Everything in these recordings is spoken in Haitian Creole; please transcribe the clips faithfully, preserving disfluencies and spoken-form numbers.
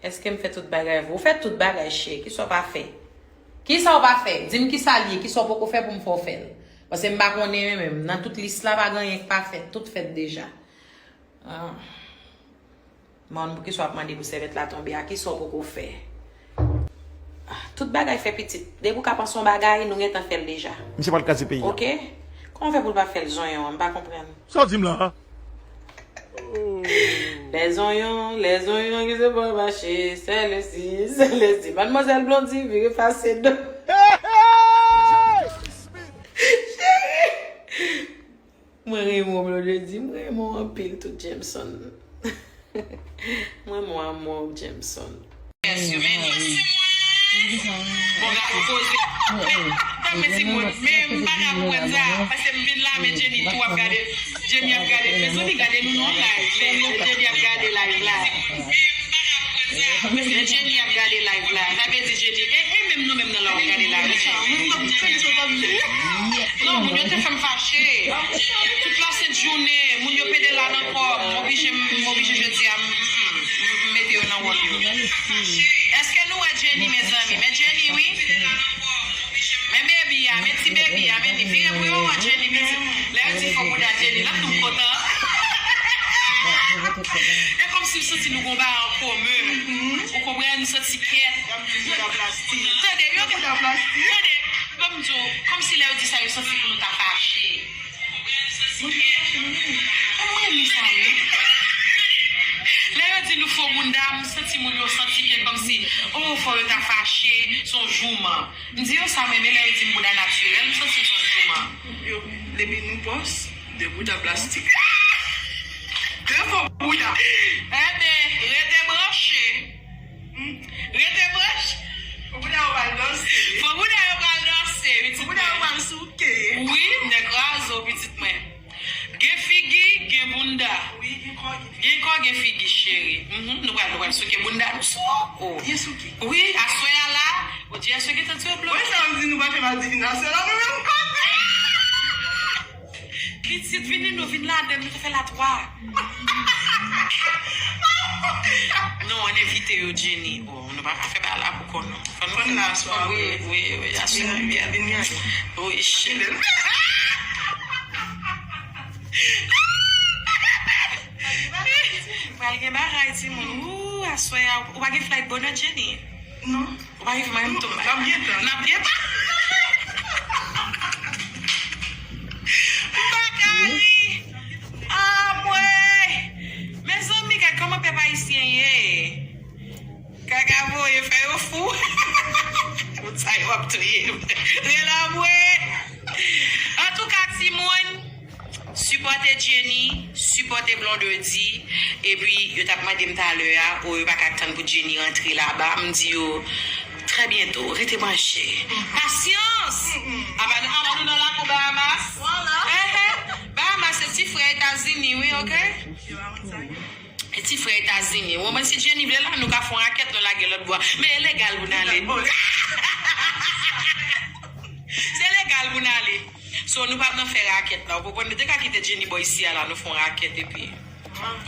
Èske m fè tout bagay vre? Ou fè tout bagay, cheri. Kisa w pa fè? Kisa w pa fè? Di m kisa l ye, kisa w poko fè pou m fè w fè l. Paske m pa konnen menm. Nan tout lis la, pa gen anyen k pa fèt. Tout fèt deja. Ah. Mòn, poukisa w ap mande pou sèvyèt la tonbe a? Kisa w poko fè? Ah, tout bagay fè pitit. Depi w ka panse yon bagay, nou gentan fè l deja. Misye pral kraze peyi a. Oke? Kòman w fè pou l pa fè l, zonyon an? M pa konprann. Sa w di m la a? Lè zonyon, lè zonyon ki se pa mache, sè lesi, sè lesi. Madmwazèl Blondy vire pase do. Cheri! Mwen renmen w, Blondedy, mwen renmen w anpil tou, Jameson. Mwen renmen w anmò, Jameson. Bon, gade koze. Tank men timoun, men m pa ka konprann sa, paske m vin la, men Jenny tou ap gade, Jenny ap gade, mezanmi, gade nou nan live, men Jenny ap gade live la. Men Jenny ap gade live la, sa vle di Jenny, e, e menm nou menm nan la w ap gade live. Non, moun yo te fè m fache. Tout la sent jounen, moun yo pede la nan kò m, m oblije, m oblije jodi a, m, m, m, m mete yo nan wòl yo. Èske nou wè Jenny, mezanmi? Men Jenny, wi. Men baby a, men ti baby a, men li vire pou yo wè Jenny, men ti, lè yo di fò bouda Jenny, la tou m kontan. E kòmsi m santi nou gon bagay an komen. Ou konprann, m santi kèt. Tande, yo gen, tande, ban m di w, kòmsi lè yo di sa, yo santi pou nou ta fache. Mwen renmen sa, wi. Lè yo di nou fo bounda, m santi moun yo santi ke kòmsi, oh, fò yo ta fache, se yon jouman. M di yo sa, m renmen lè yo di m bounda natirèl, m santi m se yon jouman. Yo, depi nou pòs, de bouda plastik. De fo bouda. Enben, rete branche. Hmm. Rete branche. Fo bouda yo pral danse. Fo bouda yo pral danse, pitit mwen. Fo bouda yo pral souke. Wi, m te kraze w, pitit mwen. Gen figi, gen bounda. Wi, gen kò, gen figi. Gen kò, gen figi, cheri. Mhm, nou pral, nou pral souke bounda nou sou. Oh. Byen souke. Wi, aswè a la, ou di aswè gentan tire blo. Wè sa yo di nou pa fè madivin aswè la, nou menm kote. Pitit, vini nou vin ladan, nou te fè la twa. Non, ann envite yo, Jenny. Oh, nou pa ka fè bagay la pou kò nou. Fò nou fè la aswè a, wi, wi, wi, aswè a, wi. Vin, vin, vin. Wi, cheri. Pral gen bagay, timoun. Ou, aswè a, ou pa gen flight bonè, Jenny? Non. Ou pa gen flight, m tou. N ap gen tan. N ap gen tan. M pa ka ri. Anmwey! Mezanmi, gad kòman pèp ayisyen ye. Kaka voye fè yo fou. Moun sa yo ap touye m. Rele anmwey. Antouka, timoun, sipòte Jenny, sipòte Blondedy, epi yo t ap mande m talè a, o yo pa ka tann pou Jenny rantre laba, m di yo, trè byento, rete branche. Pasyans! Apa nou, apa nou nan lakou Bahamas? Enhen. Bahamas se ti frè Etazini, wi, oke? E ti frè Etazini. Ou konprann, si Jenny vle la, nou ka fè yon rakèt, nou lage lòt bò a. Men e legal pou n ale. Se legal pou n ale. So, nou p ap nan fè rakèt la. Ou konprann, nou te ka kite Jenny bò isi a la, nou fè yon rakèt epi.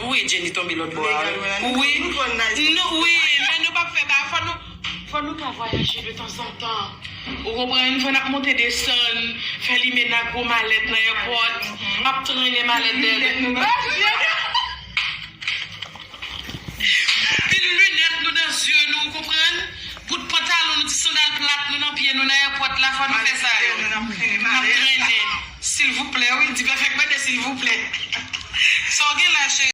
Wi, Jenny tonbe lòt bò a. Wi. Nou, wi, men nou p ap fè ba, fò nou, fò nou ka vwayaje de tanzantan. Ou konprann, fò n ap monte desann, fè limen ak gwo malèt nan èpòt, ap trennen malèt dèyè. Pil linèt nou nan zye nou, ou konprann? Bout pantalon nou, ti sandal plat nou nan pye nou nan èpòt la, fò nou fè sa yo. N ap trennen. Silvouplè, wi, di fèk mande silvouplè. Sa w gen la, cheri?